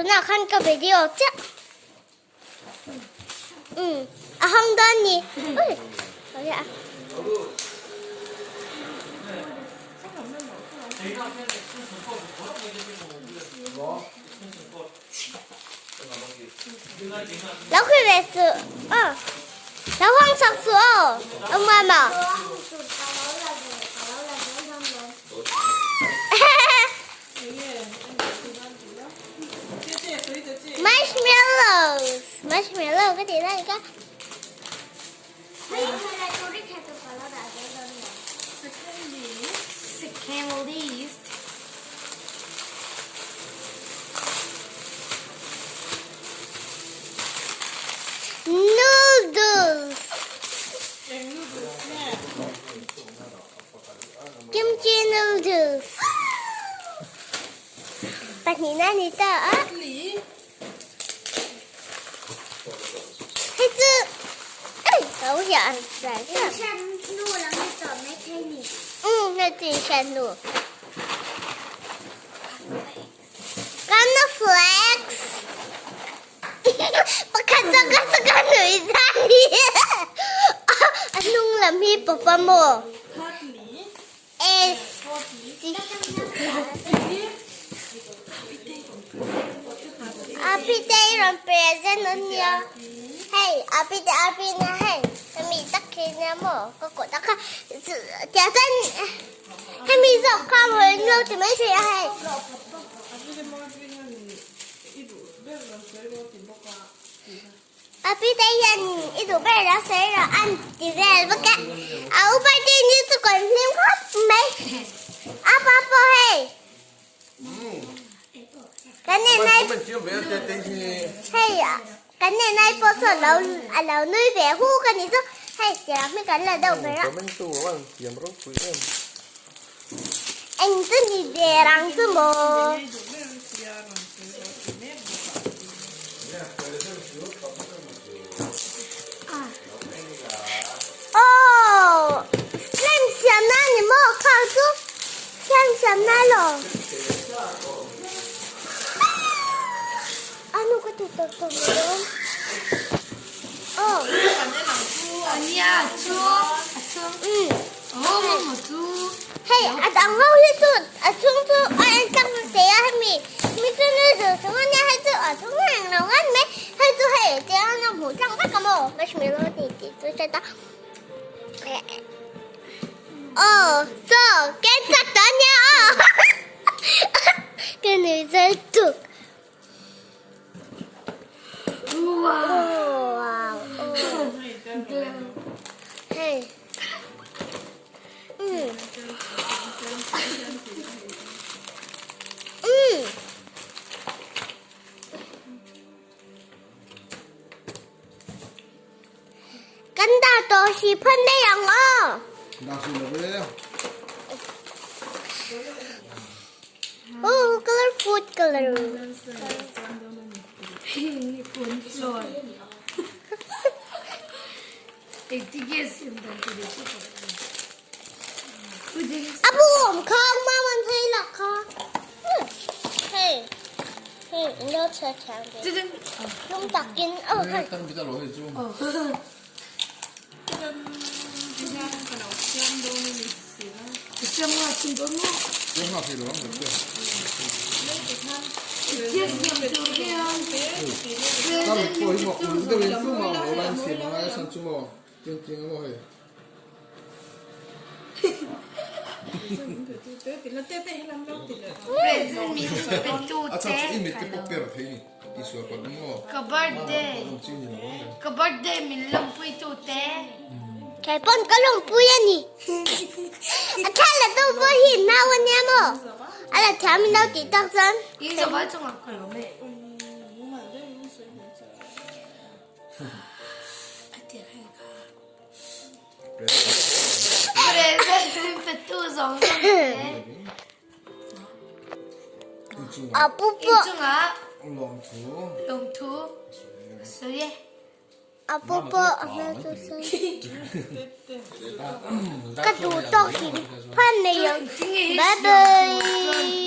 Tunah khan ka video chiah. Umm a hawng dawn ni. Ui a. Lo khui ve suh aw. Lo hawng sak suh aw. Ông mama. Marshmallows. Marshmallow cái gì đây cái. Noodles. Kimchi noodles. Pahnihna a ni ta a. Hei chu lo hian Umm hei chu in hriat hnu. Cornflakes. Pakhat zawk a saka nui zan hi a hnung lam hi pawpa maw? A pite i rawn present a nia hei a pite a pi nia hei hemi tak khi nia maw ka kawt a kha tiah chuan hemi zawk kha maw in lo ti mai thei a hei. A pite hian i duh ber lo sawi rawh an ti vel bawk a, a upa te ni chu kawn hlim khawp mai. A pa pawh hei kan nen ai hei kan nen ai pawh saw lo a lo nui ve hu ka ni chu hei tiang hi kan la deuh ber a. Eng chu ni der ang chu maw? Aw slime siam na ni maw khang chu slime siam na lo. A nu ka ti tawp tawp mai dawn. Aw. Hei a dang ho hi chu a chhung chu a en tlang thei a hemi mi chu nui zu chung a nia hei chu a chhung reng lo ngat mai hei chu hei tia an lo hmuh tlang vek a maw marshmallow a ni tih chu hriat a aw chaw ken chak tawh a nia aw ka nui zal tuk. Kan dah tawh si phan mai ang aw. Dah si lo ve. Oh, color food color. A bu awm kha ma man thei la kha. Hei. Hei, in lo chhe thiam ve. Lung takin oh hei. Ka birthday ka birthday min lawmpui tu te. Kei pawn ka lawmpui a ni. A thla la tu pawh hi nau a nia maw? A la thiam in lo tih tak chuan. In zawh chungah ka lawm e. A pu pawh a pu pawh a hmel chu sawi ka duh tawk hi phan nei ang bye bye.